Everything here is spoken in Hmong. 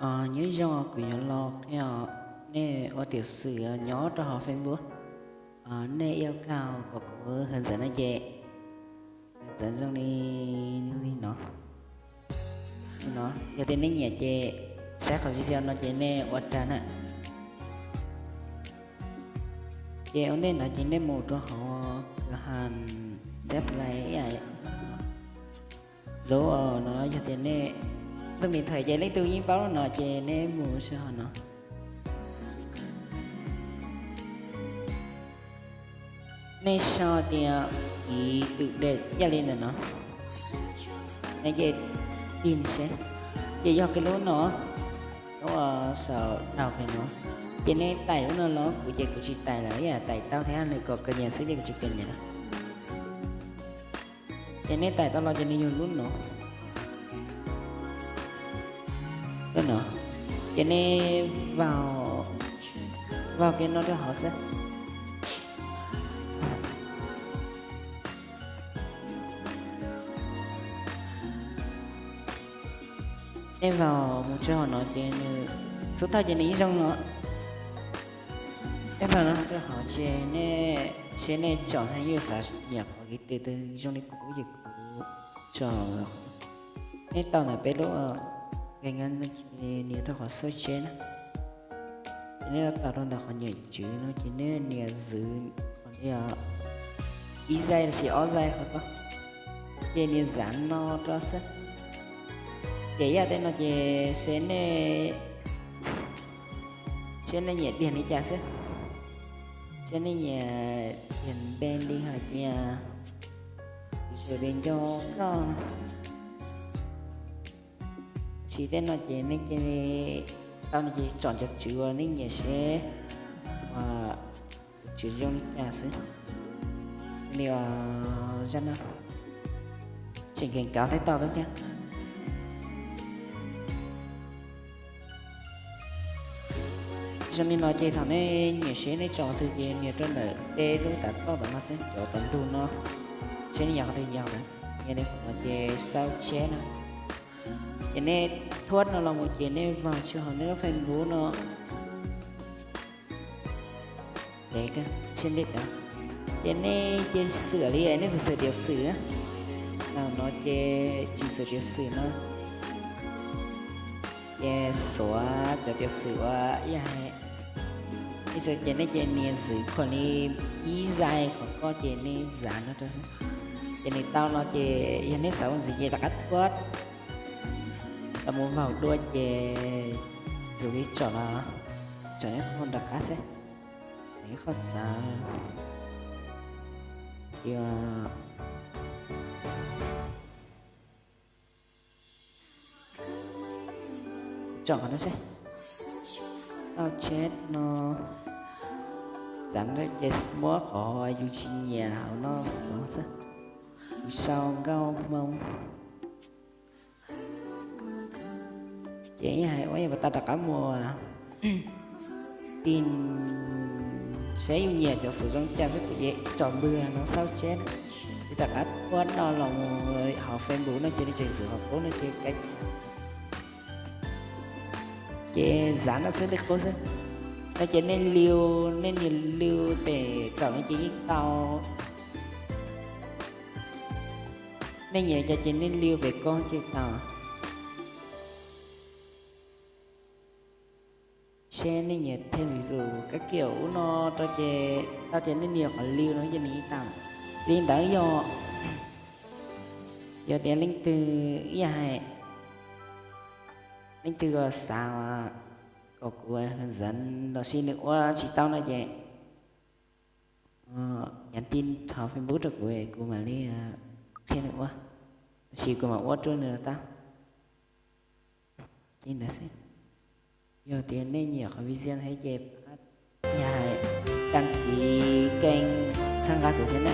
Nyob zoo, kuv yuav los qhia nej ua tiểu sử nyob rau hauv Facebook. Nej ib kauj kom kuv hướng dẫn no ces hướng dẫn zoo li, li no. Li no, yog tias nej nyiam ces saib qhov video no ces nej ua raws na. Ces ua ntej ntawd ces nej mus rau hauv cửa hàng dép lay ib yam lub no, yog tias nej dùng điện thoại ces leej twg yeej paub lub no ces nej mus sab hauv no. Nej sau tias ký tự động ib yam li ntawm no, nej ces tig seb, ces yog kiag lub no, lub saum đầu pem no, ces nej tải lub no los, kuv ces kuv tsis tải lawm, ib yam tải tau thiab nws kom cập nhật xwb ces kuv tsis cập nhật na. Ces nej tải tau los ces nws yog lub no, lub no, ces nej vào, vào kiag no rau hauv xwb. Nej vào mus rau hauv no ces nws, xub thawj ces nws ib zoo no. Nej vào no rau hauv ces nej, seb nej chọn hay xav nyiam qhov ký tự twg, zoo li kuv ces kuv chọn, nej tau ntawm peb lub, nkees no ces nias rau qhov sao chép na. Ces nej los tau rau ntawm qhov nyiam tswv no ces nej nias giữ qhov li ib giây lossis ob giây qhov ko, ces nias dán no rau xwb. Ces ib yam tej no ces seb nej, seb nej nyiam diam li cas xwb, seb nej nyiam diam npe li hais tias Kuv Xwm Tias Nco Koj no. Tab sis tej no ces nej cia li tau no ces chọn cov tswv uas nej nyiam seb, ua, cov tswv zoo li cas xwb. Li, zaj no tseem quảng cáo thiab tau thiab. Zoo li no ces thaum nej nyiam seb nej chọn twg ces nias rau ntawm peb lub tav toj ntawm no xwb, cov tom ntug no, seb nej nyiam qhov twg nyiam ntawd, nias li qhov no ces sao chép no. Ces nej thoát no los mus ces nej vào rau hauv nej lub Facebook no. Ces nej cia xwm li nej xav xwm tiểu sử, no ces chỉnh sửa tiểu sử no. Ces xuav cov tiểu sử uas ib yam hais, ces nej cia nias giữ qhov li ib giây qhov ko ces nej dán no rau. Ces nws tau no ces yog nej xav ua ntxiv ces rov qab thoát los mus vào dua ces dùng li chọn los, chọn ib qho rov qab seb, ib qho txawv, chọn qhov no seb, sao chép no, dán ces muab qhov yus tsis nyiam hauv no xwb, yus sau nkauj Hmoob. Ces ib hais ua yog puas tau rov qab mus, tig seb yus nyiam cov xwm zoo cas xwb, kuv ces chọn npws no sao chép, ces rov qab thoát no los mus hauv Facebook no ces nej chỉnh sửa qhov qub no ces, ces dán no xwb li qub xwb. No ces nej lưu, nej nias lưu pem kaum no ces yeej tau. Nej nyiam cov ces nej lưu pem ko ces tau. Seb nej nyiam thêm ví dụ các kiểu ub no rau ces tau ces nej nias qhov lưu no ces nws yeej tau. Li ntawd yog, yog tias leej twg ib yam hais, leej twg xav kom kuv hướng dẫn los sis nws ua tsis tau no ces nhắn tin hauv Facebook rau kuv, kuv mam li qhia nws ua, los sis kuv mam ua rau nws tau. Ces ntawd xwb. Yog tias nej nyiam qhov video thiab ces pab, ib yam hais, đăng ký kênh, txhawb nqa kuv thiab na.